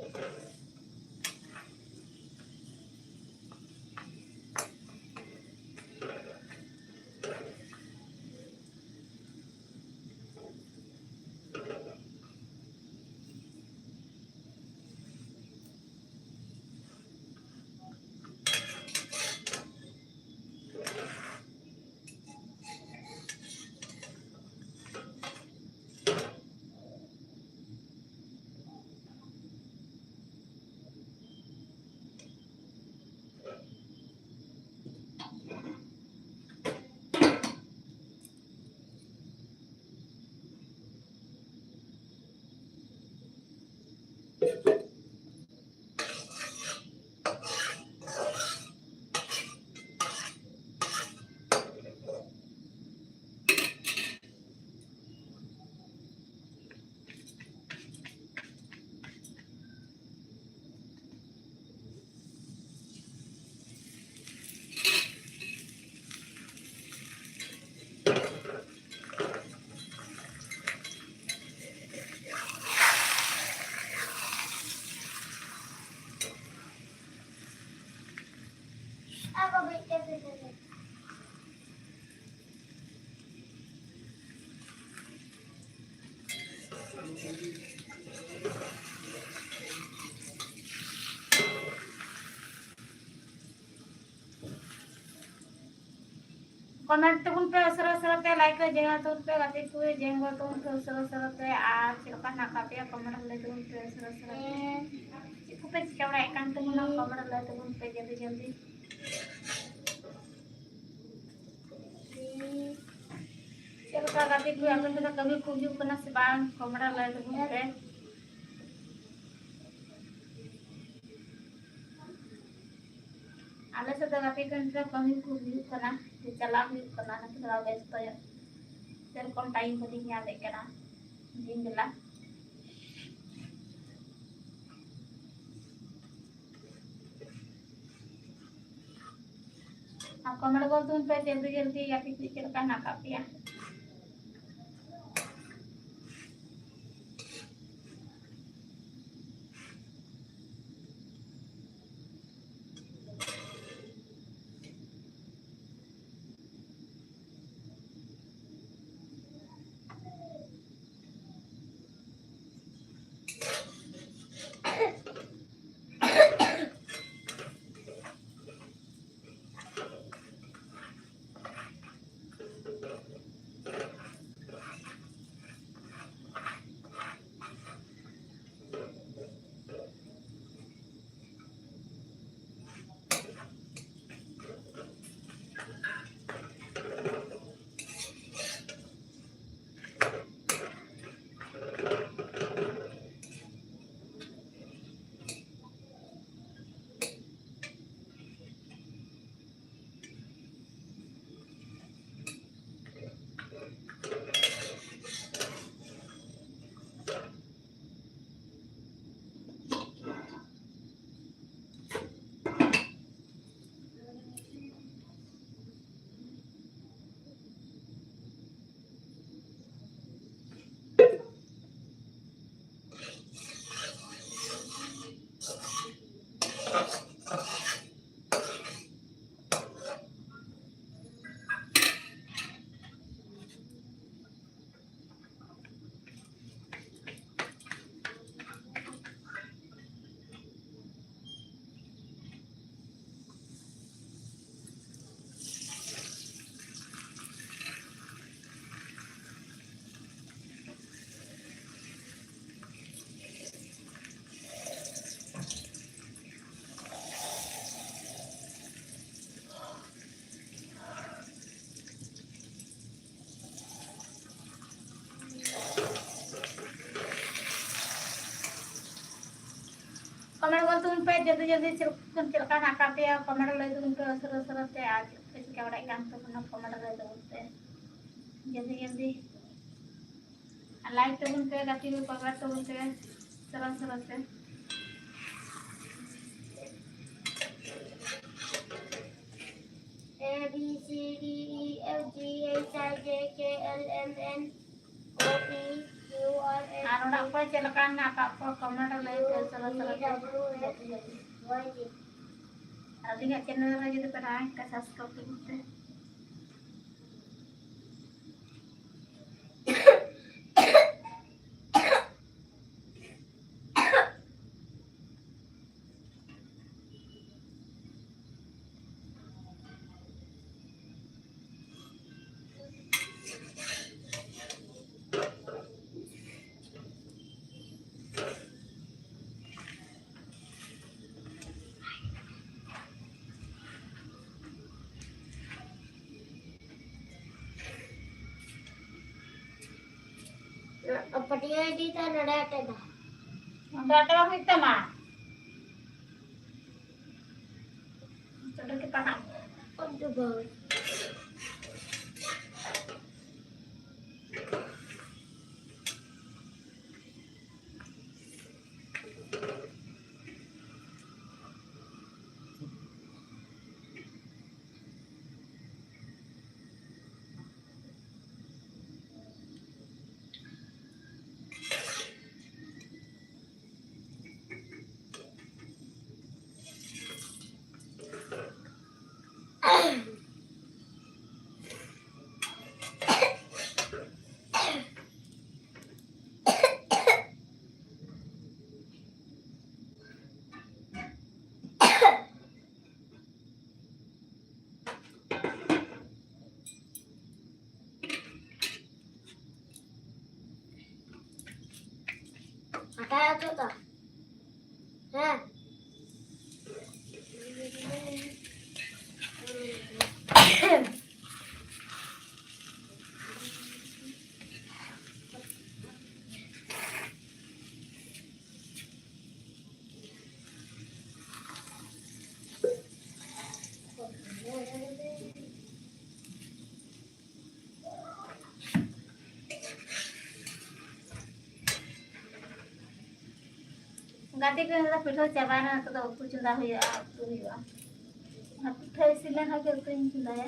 ᱠᱚᱢᱮᱱᱴ ᱛᱟᱵᱚᱱ ᱯᱮ ᱩᱥᱟᱹᱨᱟ ᱩᱥᱟᱹᱨᱟ ᱛᱮ, ᱞᱟᱭᱤᱠ ᱠᱚ ᱡᱮᱝᱜᱚ ᱛᱟᱵᱚᱱ ᱯᱮ, ᱜᱟᱛᱮ ᱠᱚ ᱡᱮᱝᱜᱚ ᱛᱟᱵᱚᱱ ᱯᱮ ᱩᱥᱟᱹᱨᱟ ᱩᱥᱟᱹᱨᱟ ᱛᱮ᱾ ᱟᱨ ᱪᱮᱫ ᱞᱮᱠᱟ ᱦᱮᱱᱟᱜ ᱟᱠᱟᱫ ᱯᱮᱭᱟ ᱠᱚᱢᱮᱱᱴ ᱨᱮ ᱞᱟᱹᱭ ᱛᱟᱵᱚᱱ ᱯᱮ ᱩᱥᱟᱹᱨᱟ ᱩᱥᱟᱹᱨᱟ ᱛᱮ᱾ ᱪᱮᱫ ᱠᱚᱯᱮ ᱪᱤᱠᱟᱹ ᱵᱟᱲᱟᱭᱮᱫ ᱠᱟᱱ ᱛᱟᱵᱚᱱᱟ ᱠᱚᱢᱮᱱᱴ ᱨᱮ ᱞᱟᱹᱭ ᱛᱟᱵᱚᱱ ᱯᱮ ᱡᱚᱞᱫᱤ ᱡᱚᱞᱫᱤ᱾ ᱪᱮᱫ ᱞᱮᱠᱟ ᱜᱟᱛᱮ ᱠᱚ ᱟᱯᱮ ᱥᱮᱫ ᱫᱚ ᱠᱟᱹᱢᱤ ᱠᱚ ᱦᱩᱭᱩᱜ ᱠᱟᱱᱟ ᱥᱮ ᱵᱟᱝ? ᱠᱚᱢᱮᱱᱴ ᱨᱮ ᱞᱟᱹᱭ ᱛᱟᱵᱚᱱ ᱯᱮ᱾ ᱟᱞᱮ ᱥᱮᱫ ᱫᱚ ᱜᱟᱛᱮ ᱠᱚ ᱱᱤᱛᱚᱜ ᱠᱟᱹᱢᱤ ᱠᱚ ᱦᱩᱭᱩᱜ ᱠᱟᱱᱟ, ᱡᱮ ᱪᱟᱞᱟᱣ ᱦᱩᱭᱩᱜ ᱠᱟᱱᱟ, ᱚᱱᱟᱛᱮ ᱛᱷᱚᱲᱟ ᱵᱮᱥᱛᱚ ᱧᱚᱜ, ᱥᱮᱨᱚᱠᱚᱢ ᱴᱟᱭᱤᱢ ᱵᱟᱹᱞᱤᱧ ᱧᱟᱢᱮᱫ ᱠᱟᱱᱟ ᱫᱤᱱ ᱵᱮᱞᱟ᱾ ᱟᱨ ᱠᱚᱢᱮᱱᱴ ᱜᱚᱫ ᱛᱟᱵᱚᱱ ᱯᱮ ᱡᱚᱞᱫᱤ ᱡᱚᱞᱫᱤ, ᱟᱯᱮ ᱠᱚ ᱪᱮᱫ ᱞᱮᱠᱟ ᱦᱮᱱᱟᱜ ᱟᱠᱟᱫ ᱯᱮᱭᱟ? ᱠᱚᱢᱮᱱᱴ ᱜᱚᱫ ᱛᱟᱵᱚᱱ ᱯᱮ, ᱡᱚᱞᱫᱤ ᱡᱚᱞᱫᱤ ᱪᱮᱫ ᱠᱚ, ᱪᱮᱫ ᱞᱮᱠᱟ ᱦᱮᱱᱟᱜ ᱟᱠᱟᱫ ᱯᱮᱭᱟ, ᱠᱚᱢᱮᱱᱴ ᱞᱟᱹᱭ ᱛᱟᱵᱚᱱ ᱯᱮ ᱩᱥᱟᱹᱨᱟ ᱩᱥᱟᱹᱨᱟ ᱛᱮ, ᱟᱨ ᱪᱮᱫ ᱯᱮ ᱪᱤᱠᱟᱹ ᱵᱟᱲᱟᱭᱮᱫ ᱠᱟᱱ ᱛᱟᱵᱚᱱᱟ, ᱠᱚᱢᱮᱱᱴ ᱞᱟᱹᱭ ᱛᱟᱵᱚᱱ ᱯᱮ ᱡᱚᱞᱫᱤ ᱡᱚᱞᱫᱤ᱾ ᱟᱨ ᱞᱟᱭᱤᱠ ᱛᱟᱵᱚᱱ ᱯᱮ, ᱜᱟᱛᱮ ᱠᱚ ᱠᱚᱢᱮᱱᱴ ᱛᱟᱵᱚᱱ ᱯᱮ ᱩᱥᱟᱹᱨᱟ ᱩᱥᱟᱹᱨᱟ ᱛᱮ᱾ A B C D E F G H I J K L M N O P Q R S T U V W X Y Z. ᱟᱨ ᱚᱲᱟᱜ ᱠᱚᱨᱮ ᱪᱮᱫ ᱞᱮᱠᱟ ᱢᱮᱱᱟᱜ ᱟᱠᱟᱫ ᱠᱚᱣᱟ, ᱠᱚᱢᱮᱱᱴ ᱨᱮ ᱞᱟᱹᱭ ᱯᱮ ᱩᱥᱟᱹᱨᱟ ᱩᱥᱟᱹᱨᱟ ᱛᱮ᱾ ᱟᱹᱞᱤᱧᱟᱜ ᱪᱮᱱᱮᱞ ᱨᱮ ᱡᱩᱫᱤ ᱯᱮ ᱱᱟᱣᱟ ᱜᱮ ᱠᱷᱟᱱ ᱥᱟᱵᱥᱠᱨᱟᱭᱤᱵ ᱛᱟᱵᱚᱱ ᱯᱮ᱾ ᱯᱟᱹᱴᱭᱟᱹ ᱤᱫᱤ ᱛᱮ ᱱᱚᱰᱮ ᱟᱴᱮᱫᱟ᱾ ᱱᱚᱰᱮ ᱟᱴᱮᱫ ᱵᱟᱝ ᱦᱩᱭᱩᱜ ᱛᱟᱢᱟ᱾ ᱱᱚᱰᱮ ᱜᱮ ᱯᱟᱲᱦᱟᱜ᱾ ᱚᱱ ᱫᱚ ᱵᱟᱝ᱾ ᱟᱴᱟ ᱟᱹᱪᱩᱨ ᱫᱟ᱾ ᱦᱮᱸ᱾ ᱜᱟᱛᱮ ᱠᱚ ᱢᱮᱱᱫᱟ ᱯᱤᱴᱷᱟᱹ ᱪᱟᱵᱟᱭᱮᱱᱟ, ᱱᱤᱛᱚᱜ ᱫᱚ ᱩᱛᱩ ᱪᱚᱸᱫᱟ ᱦᱩᱭᱩᱜᱼᱟ, ᱩᱛᱩ ᱦᱩᱭᱩᱜᱼᱟ᱾ ᱟᱨ ᱯᱤᱴᱷᱟᱹ ᱤᱥᱤᱱ ᱞᱮᱱ ᱠᱷᱟᱱ ᱜᱮ ᱩᱛᱩᱧ ᱪᱚᱸᱫᱟᱭᱟ᱾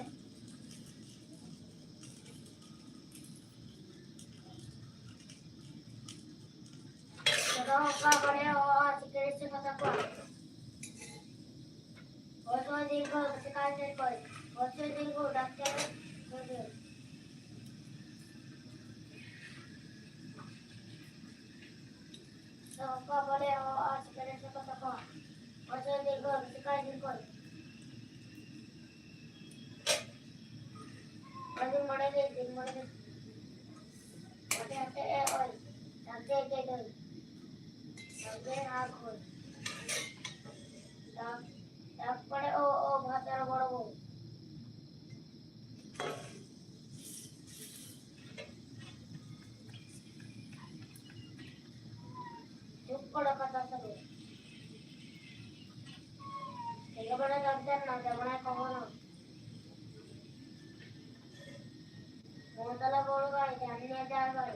ᱪᱚᱞᱚ, ᱚᱠᱟ ᱵᱟᱲᱮ ᱦᱚᱸ ᱥᱤᱠᱲᱤ ᱥᱮ ᱠᱟᱛᱷᱟ ᱠᱚ᱾ ᱚᱪᱚ ᱫᱤᱨᱜᱷᱚ ᱥᱤᱠᱟᱭ ᱥᱮ ᱠᱚᱭ᱾ ᱚᱪᱚ ᱫᱤᱨᱜᱷᱚ ᱰᱟᱠᱛᱟᱨ᱾ ᱚᱠᱟ ᱵᱟᱲᱮ ᱦᱚᱸ ᱥᱤᱠᱲᱤ ᱥᱮ ᱠᱟᱛᱷᱟ ᱠᱚ᱾ ᱚᱪᱚ ᱫᱤᱨᱜᱷᱚ ᱥᱤᱠᱟᱭ ᱥᱮ ᱠᱚᱭ᱾ ᱟᱹᱰᱤ ᱢᱚᱬᱮ ᱜᱮ, ᱫᱤᱱ ᱢᱚᱬᱮ ᱜᱮ᱾ ᱚᱛᱮ ᱚᱛᱮ ᱮ ᱚᱭ, ᱛᱟᱠᱮ ᱜᱮ ᱫᱚᱭ᱾ ᱛᱟᱠᱮ ᱦᱟ ᱠᱷᱚᱭ᱾ ᱛᱟᱠ-, ᱛᱟᱠ ᱯᱚᱨᱮ ᱚ, ᱚ, ᱵᱷᱟᱛᱟᱨ ᱵᱚᱲᱚ ᱵᱚ᱾ ᱪᱩᱯ ᱠᱚᱲᱟ ᱠᱟᱛᱷᱟ ᱥᱟᱹᱨᱤ᱾ ᱛᱮᱜᱮ ᱵᱟᱲᱟᱭ ᱫᱚᱨᱠᱟᱨ ᱱᱟ, ᱡᱟᱢᱟᱭ ᱠᱚᱦᱚᱸ ᱱᱟ᱾ ᱢᱚᱦᱚᱛᱟᱞᱟ ᱵᱚᱲ ᱜᱟᱲ, ᱡᱟᱱᱤᱭᱟ ᱡᱟᱲ ᱜᱟᱲ᱾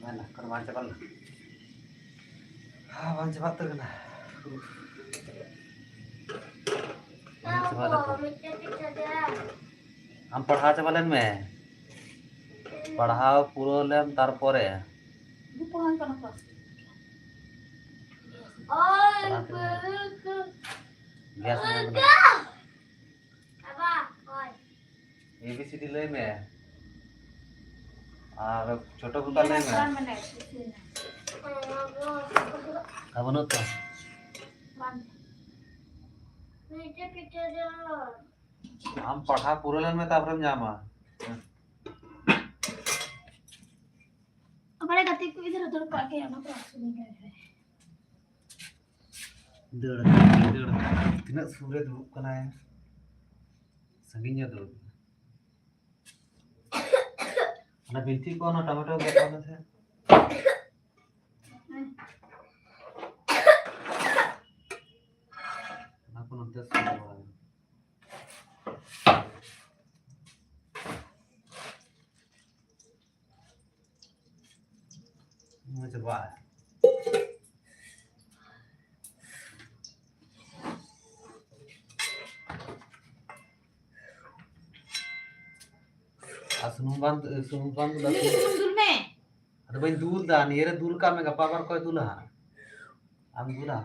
ᱵᱟᱝ, ᱚᱠᱟᱨᱮ ᱵᱟᱝ ᱪᱟᱵᱟ ᱞᱮᱱᱟ? ᱦᱟ, ᱵᱟᱝ ᱪᱟᱵᱟ ᱩᱛᱟᱹᱨ ᱠᱟᱱᱟ᱾ ᱩᱯᱷ᱾ ᱵᱟᱝ ᱪᱟᱵᱟ ᱞᱮᱱᱟ᱾ ᱟᱢ ᱯᱟᱲᱦᱟᱣ ᱪᱟᱵᱟ ᱞᱮᱱ ᱢᱮ᱾ ᱯᱟᱲᱦᱟᱣ ᱯᱩᱨᱟᱹᱣ ᱞᱮᱢ ᱛᱟᱨᱯᱚᱨᱮ᱾ ᱯᱟᱲᱦᱟᱣ ᱪᱟᱵᱟ ᱞᱮᱱ ᱢᱮ᱾ ᱜᱮᱥ ᱧᱟᱢ ᱠᱟᱱᱟ᱾ ᱮ ᱵᱤ ᱥᱤ ᱰᱤ ᱞᱟᱹᱭ ᱢᱮ᱾ ᱟᱨ ᱪᱷᱳᱴᱳ ᱠᱚᱠᱟ ᱞᱟᱹᱭ ᱢᱮ᱾ ᱟᱨ ᱵᱟᱹᱱᱩᱜ ᱛᱟᱢᱟ? ᱟᱢ ᱯᱟᱲᱦᱟᱣ ᱯᱩᱨᱟᱹᱣ ᱞᱮᱱ ᱢᱮ, ᱛᱟᱨᱯᱚᱨᱮᱢ ᱧᱟᱢᱟ᱾ ᱟᱵᱟᱨ ᱜᱟᱛᱮ ᱠᱚ ᱜᱤᱫᱽᱨᱟᱹ ᱫᱚᱨᱠᱟᱨ ᱜᱮᱭᱟ, ᱚᱱᱟ ᱠᱚ ᱚᱥᱩᱵᱤᱫᱷᱟ ᱜᱮᱭᱟ᱾ ᱫᱟᱹᱲ ᱫᱟᱹᱲ, ᱛᱤᱱᱟᱹᱜ ᱥᱩᱨ ᱨᱮ ᱫᱩᱲᱩᱵ ᱠᱟᱱᱟᱭ᱾ ᱥᱟᱺᱜᱤᱧ ᱧᱚᱜ ᱫᱩᱲᱩᱵ ᱢᱮ᱾ ᱚᱱᱟ ᱵᱤᱱᱴᱷᱤ ᱠᱚ, ᱚᱱᱟ ᱴᱚᱢᱮᱴᱳ ᱜᱮᱫ ᱠᱟᱜ ᱢᱮᱥᱮ᱾ ᱚᱱᱟ ᱠᱚ ᱱᱚᱱᱛᱮ ᱥᱚᱨ ᱵᱟᱲᱟᱭ ᱢᱮ᱾ ᱢᱚᱡᱽ ᱵᱟᱭ᱾ ᱟᱨ ᱥᱩᱱᱩᱢ ᱵᱟᱝ, ᱥᱩᱱᱩᱢ ᱵᱟᱝ ᱫᱩᱞᱟ᱾ ᱥᱩᱱᱩᱢ ᱫᱩᱞ ᱢᱮ᱾ ᱟᱫᱚ ᱵᱟᱹᱧ ᱫᱩᱞ ᱫᱟ, ᱱᱤᱭᱟᱹ ᱨᱮ ᱫᱩᱞ ᱠᱟᱜ ᱢᱮ, ᱜᱟᱯᱟ ᱟᱵᱟᱨ ᱚᱠᱚᱭ ᱫᱩᱞᱟ ᱦᱟᱸᱜ? ᱟᱢ ᱫᱩᱞᱟ?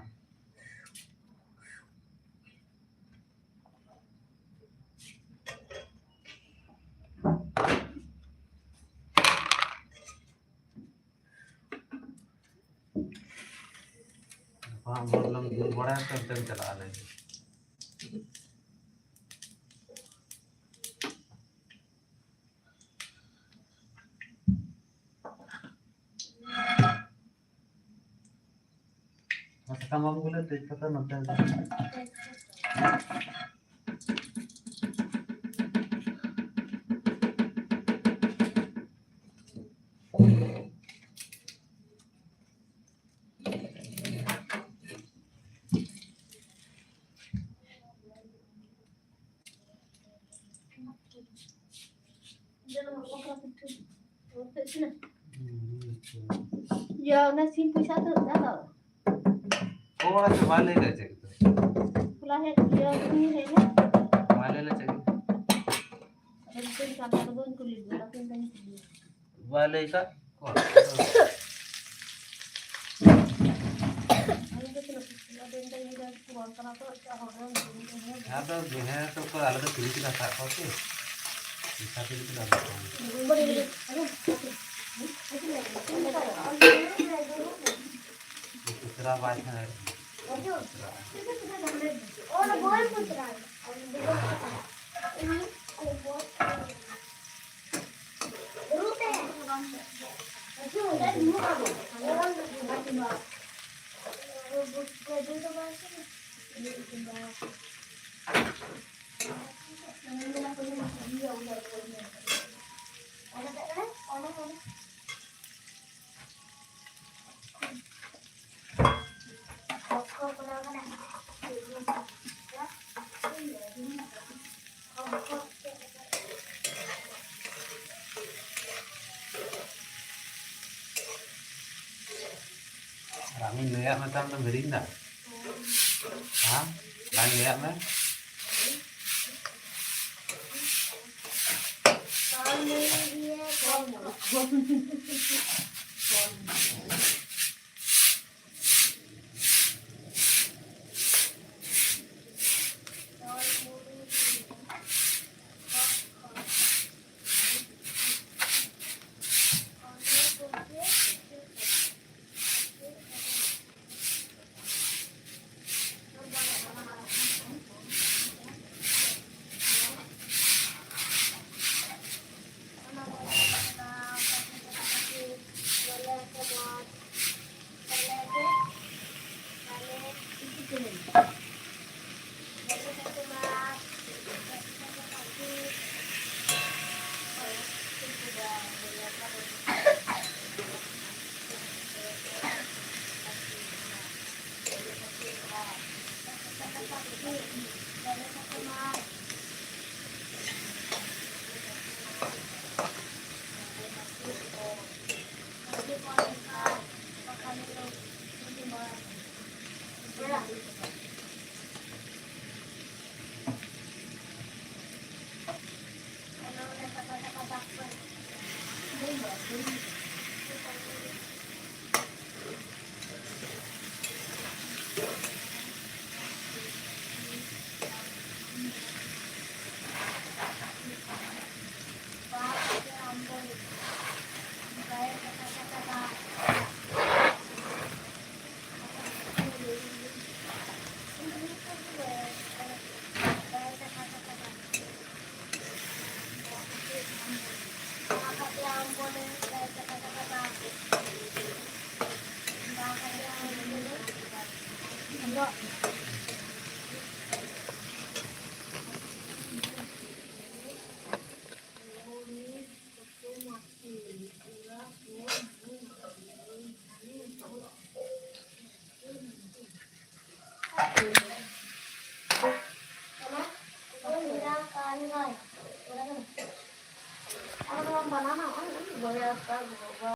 ᱜᱟᱯᱟ ᱦᱟᱸᱜ ᱵᱚᱞ ᱞᱟᱝ ᱫᱩᱞ ᱵᱟᱲᱟᱭᱟ, ᱛᱚ ᱚᱱᱛᱮᱢ ᱪᱟᱞᱟᱜᱼᱟ, ᱞᱟᱹᱭ ᱢᱮ᱾ ᱥᱟᱠᱟᱢ ᱵᱟᱹᱵᱩ ᱵᱚᱞᱮ ᱛᱮᱡᱽ ᱯᱟᱛᱟ ᱱᱚᱛᱮ᱾ ᱤᱭᱟᱹ, ᱚᱱᱟ ᱥᱤᱢ ᱯᱚᱭᱥᱟ ᱫᱚ ᱚᱱᱟ ᱫᱚ᱾ ᱚᱲᱟᱜ ᱥᱮ ᱵᱟᱭ ᱞᱟᱹᱭ ᱞᱮᱫ ᱪᱮᱫ ᱜᱮ? ᱦᱚᱞᱟ ᱦᱮᱡ, ᱤᱭᱟᱹ, ᱩᱱᱤ ᱦᱮᱡ ᱮᱱᱟ᱾ ᱵᱟᱭ ᱞᱟᱹᱭ ᱞᱮᱫ ᱪᱮᱫ ᱜᱮ? ᱟᱫᱚ ᱪᱮᱫ ᱞᱮᱠᱟ ᱚᱱᱟ ᱫᱚ ᱵᱟᱹᱧ ᱠᱩᱞᱤ ᱞᱮᱫᱮᱭᱟ, ᱚᱱᱟ ᱛᱮ ᱵᱟᱹᱧ ᱠᱩᱞᱤ ᱞᱮᱫᱮᱭᱟ᱾ ᱵᱟᱭ ᱞᱟᱹᱭ ᱠᱟᱜ ᱠᱚᱣᱟ᱾ ᱟᱫᱚ ᱡᱟᱦᱟᱸ ᱫᱚ ᱡᱟᱦᱟᱸ ᱛᱚ ᱟᱞᱮ ᱫᱚ ᱠᱤᱨᱤᱧ ᱠᱟᱛᱮ ᱦᱟᱛᱟᱣ ᱠᱚᱣᱟ ᱥᱮ᱾ ᱯᱚᱭᱥᱟ ᱛᱮᱜᱮ ᱛᱚ ᱦᱟᱛᱟᱣ ᱠᱚᱣᱟ᱾ ᱠᱩᱪᱨᱟ ᱵᱟᱭ ᱛᱟᱦᱮᱸ᱾ ᱟᱨ ᱟᱢᱤᱧ ᱞᱟᱹᱭᱟᱫ ᱢᱮ ᱛᱮ ᱟᱢ ᱫᱚᱢ ᱦᱤᱲᱤᱧ ᱫᱟ? ᱦᱮᱸ? ᱵᱟᱹᱧ ᱞᱟᱹᱭᱟᱫ ᱢᱮ? ᱚᱱᱟ ᱢᱟ ᱱᱚᱜᱼᱚᱭ ᱵᱚᱭᱦᱟ ᱛᱟᱠᱚ ᱵᱟᱵᱟ